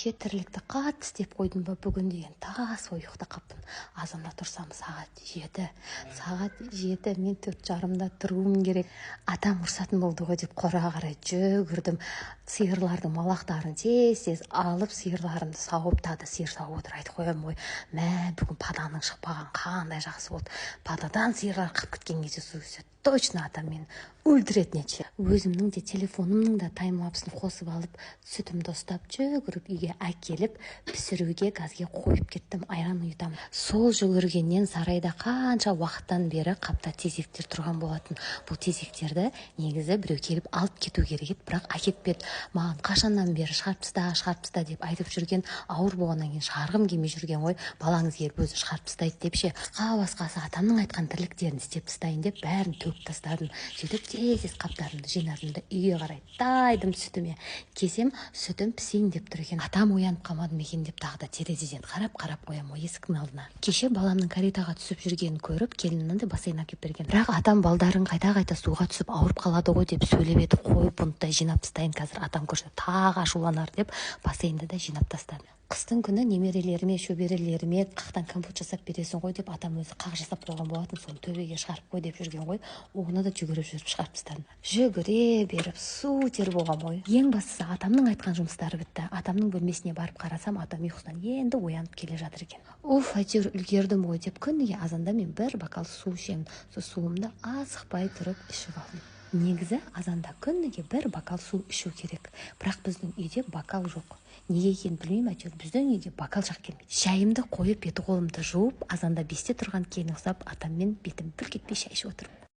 Кеше тірлікті қатты істеп қойдым ба, бүгін деген тас бойы ұйықтап қалыппын. Азанда тұрсам, сағат 7. Сағат 7, мен 4:30-да тұруым керек. Атам ұрсатын болды ғой деп, қораға қарай жүгірдім. Сиырлардың малақтарын тез тез алып, сиырларымды сауып, тағы да сиыр сауып отыр. Айтып қоямын ғой: «Мә, бүгін паданың шықпаған қандай жақсы болды. Пададан сиырлар қырып кеткен кезде, сол кезде точно атам мені өлтіретін еді ше». Өзімнің де, телефонымның да таймлапсын қосып алып, сүтімді ұстап, жүгіріп үйге әкеліп, пісіруге газге қойып кеттім. Айран ұйытамын. Сол жүгіргеннен сарайда қанша уақыттан бері қапта тезектер тұрған болатын. Бұл тезектерді негізі біреу келіп алып кету керек еді, бірақ әкетпеді. Маған қашаннан бері «шығарып таста, шығарып таста» деп айтып жүрген. Ауыр болғаннан кейін шығарғым келмей жүрген ғой, балаңыз келіп өзі шығарып тастайды деп ше. Басқасы, атамның айтқан тірліктерін істеп тастайын деп, бәрін төгіп тастадым. Сөйтіп, тез тез қаптарымды жинадым да, үйге қарай тайдым. Сүтіме келсем, сүтім пісейін деп тұр екен. Атам оянып қалмады ма екен деп, тағы да терезеден қарап қарап қоямын ғой есіктің алдына. Кеше баламның каретаға түсіп жүргенін көріп, келінім мынандай бассейн әкеліп берген. Бірақ атам «балдарың қайта қайта суға түсіп ауырып қалады ғой» деп сөйлеп еді. «Қой, бұны да жинап тастайын, қазір атам көрсе, тағы ашуланар» деп, бассейнді де жинап тастадым. Қыстың күні немерелеріме, шөберелеріме қақтан компот жасап бересің ғой деп, атам өзі қақ жасап қойған болатын. «Соны төбеге шығарып қой» деп жүрген ғой, оны да жүгіріп жүріп шығарып тастадым. Жүгіре беріп су тер болғанмын ғой. Ең бастысы, атамның айтқан жұмыстары бітті. Атамның бөлмесіне барып қарасам, атам ұйқысынан енді оянып келе жатыр екен. Уф, әйтеуір үлгердім ғой деп. Күніге азанда мен бір бокал су ішемін. Сол суымды асықпай тұрып ішіп алдым. Негізі азанда күніге бір бокал су ішу керек, бірақ біздің үйде бокал жоқ. Неге екенін білмеймін, әйтеуір біздің үйге бокал жақ келмейді. Шайымды қойып, беті қолымды жуып, азанда 5-те тұрған келін ұқсап, атаммен бетім бүлк етпей шай ішіп отырмын.